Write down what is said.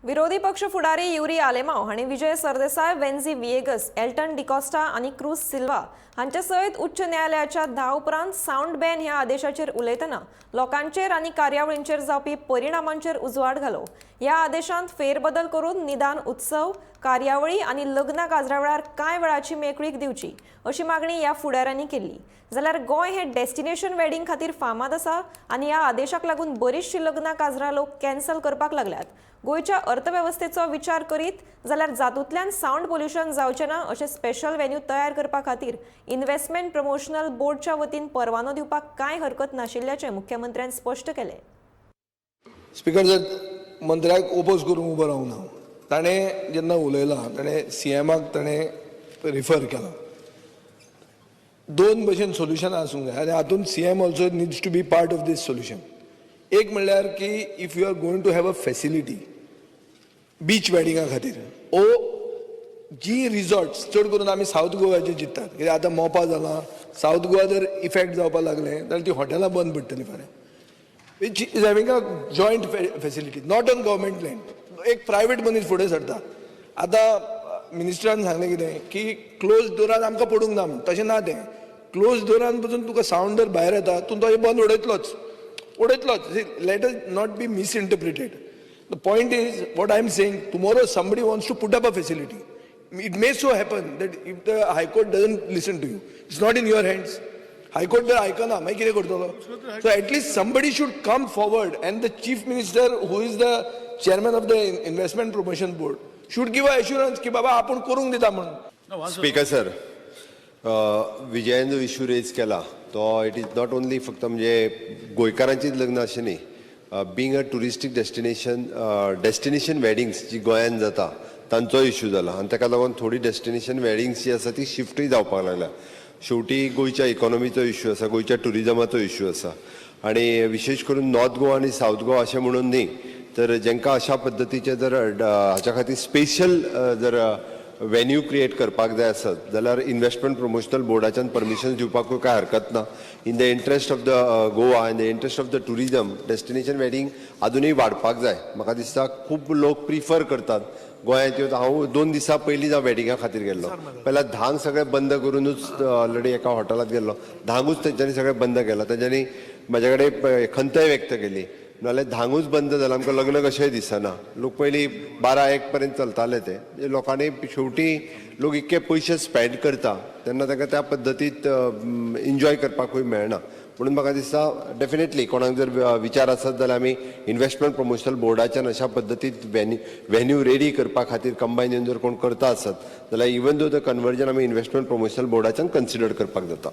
विरोधी पक्ष फुडारी युरी आलेमाव हांणी विजय सरदेसाय, वेन्झी विएगस, एल्टन डिकॉस्टा आनी क्रूज सिल्वा हांचे सयत उच्च न्यायालयाच्या 10 उपरांत सावंड बॅन ह्या आदेशाचेर उलयतना लोकांचेर आनी कार्यावळींचेर जावपी परिणामांचेर उजवाड घालो. ह्या आदेशांत फेरबदल करून निदान उत्सव, कार्यावळी आनी लग्नां काजरा वेळार कांय वेळाची मेकळीक दिवची अशी मागणी ह्या फुडाऱ्यांनी केल्ली. जाल्यार गोंय हें डेस्टिनेशन वेडिंग खातीर फामाद आसा आनी ह्या आदेशाक लागून बरीचशीं लग्नां काजरां लोक कॅन्सल करपाक लागल्यात. गोंयच्या अर्थवेवस्थेचो विचार करीत जाल्यार जातूंतल्यान सावंड पोल्युशन जावचें ना अशें स्पेशल व्हेन्यू तयार करपा खातीर इन्व्हेस्टमेंट प्रमोशनल बोर्डच्या वतीन परवानो दिवपाक कांय हरकत नाशिल्ल्याचें मुख्यमंत्र्यान स्पश्ट केलें. स्पिकर सर, मंत्र्याक ओपोज करूंक उबो रावना. ताणें जेन्ना उलयलां, ताणें सीएमाक ताणें रिफर केलां. दोन भशेन सोल्युशनां आसूंक जाय आनी हातूंत CM also needs to be part of this solution. एक म्हणल्यार की if you are going to have a facility beach वेडिंगा खातीर ओ जी रिजॉर्ट्स, चड करून आमी सावथ गोवाचे चिंत्तात, कित्याक आतां मोपा जालां, सावथ गोवा जर इफेक्ट जावपाक लागलें जाल्यार ती हॉटेलां बंद पडटलीं फाल्यां, which is having a joint facility, not on government land. एक प्रायवेट मनीस फुडें सरता. आतां मिनिस्टरान सांगलें कितें की क्लोज डोरान आमकां पडूंक ना म्हूण. तशें ना तें. क्लोज डोरान पसून तुका सावंड जर भायर येता, तूं तो बंद उडयतलोच उडयतलोच. Let us not be misinterpreted. The point is what I am saying, tomorrow somebody wants to put up a facility. It may so happen that if the High Court doesn't listen to you, it's not in your hands. High court जर आयकना, मागीर कितें करतलो? So at least somebody should come forward and the Chief Minister, who is the chairman of the Investment Promotion Board, should give a assurance की बाबा, आपूण करूंक दिता म्हणून. स्पीकर सर, विजयान जो इशू रेज केला तो it is not only फक्त म्हणजे गोंयकारांचीच लग्न अशें न्ही. Being a touristic destination, destination weddings जी गोंयान जाता तांचो इशू जाला आनी ताका लागून थोडी डेस्टिनेशन वेडिंग्स जी आसा ती शिफ्टूय जावपाक लागल्या. शेवटी गोंयच्या इकॉनॉमीचो इशू आसा, गोंयच्या टुरिजमाचो इशू आसा आनी विशेश करून नॉर्थ गोवा आनी सावथ गोवा अशें म्हणून न्ही, तर जेंकां अशा पद्दतीचे जर हाच्या खातीर स्पेशल जर वेन्यू क्रिएट करपाक जाय आसत जाल्यार इन्व्हेस्टमेंट प्रमोशनल बोर्डाच्यान परमिशन दिवपाकूय कांय हरकत ना. In the interest of the Goa, in the interest of the tourism, destination wedding अजुनूय वाडपाक जाय. म्हाका दिसता खूब लोक प्रिफर करतात गोंयांत येवन. हांव 2 दिसां पयलीं हांव वेडिंगा खातीर गेल्लो. पहिला 10क सगळें बंद करुनूच ऑलरेडी एका हॉटेलांत गेल्लो. 10कूच तेंच्यांनी सगळें बंद केलां. तेंच्यांनी म्हाज्या कडेन खंतय व्यक्त केली. नाल्यार 10कूच बंद जालें, आमकां लग्न कशेंय दिसना. लोक पयलीं 12-1 पर्यंत चलताले ते. म्हणजे लोकांनी शेवटी लोक इतके पयशे स्पेंड करता तेन्ना तांकां त्या पद्दतीत एन्जॉय करपाकूय मेळना. म्हणून म्हाका दिसता, डेफिनेटली कोणाक जर विचार आसत जाल्यार आमी इन्व्हेस्टमेंट प्रमोशनल बोर्डाच्यान अशा पद्दतीत व्हेन्यू रेडी करपा खातीर कंबायन येवन जर कोण करता आसत जाल्यार इवन दो the conversion आमी इन्व्हेस्टमेंट प्रमोशनल बोर्डाच्यान कन्सिडर करपाक जाता.